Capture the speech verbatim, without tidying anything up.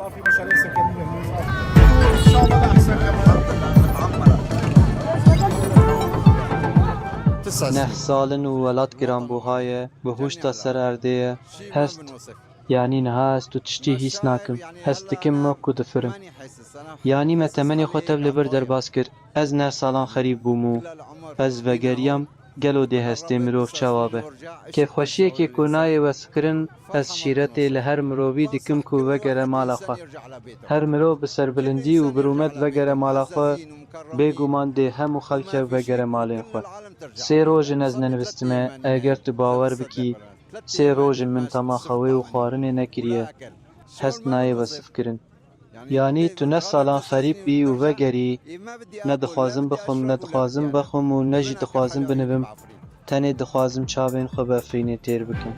Neh sal in û welat giranbuha ye, bi hûşta ser erdê ye, hest, yanî niha ez tu tiştî hîs nakim, hest dikim me ku difirim. Yanî me temenê xwe tev li bir derbas kir, ez neh salan xerîb bûm û ez vegeriyam, gelo dê hestê mirov çawa be? Kêfxweşiyekê ku nayê wesfkirin, ez şîretê li her mirovî dikim ku vegere mala xwe. Her mirov bi serbilindî û bi rûmet vegere mala xwe, bêguman dê hemû xelk hev vegere malên xwe. Sê roj in ez nenivistime, eger tu bawer bikî, sê roj in min tema xewê û xwarinê nekiriye. Hest nayê wesifkirin. Yanî tu neh salan xerîb bî û vegerî, ne dixwazim bixwim, ne dixwazim bixwim û ne jî dixwazim binivim, tenê dixwazim çavên xwe bi efrînê têr bikim.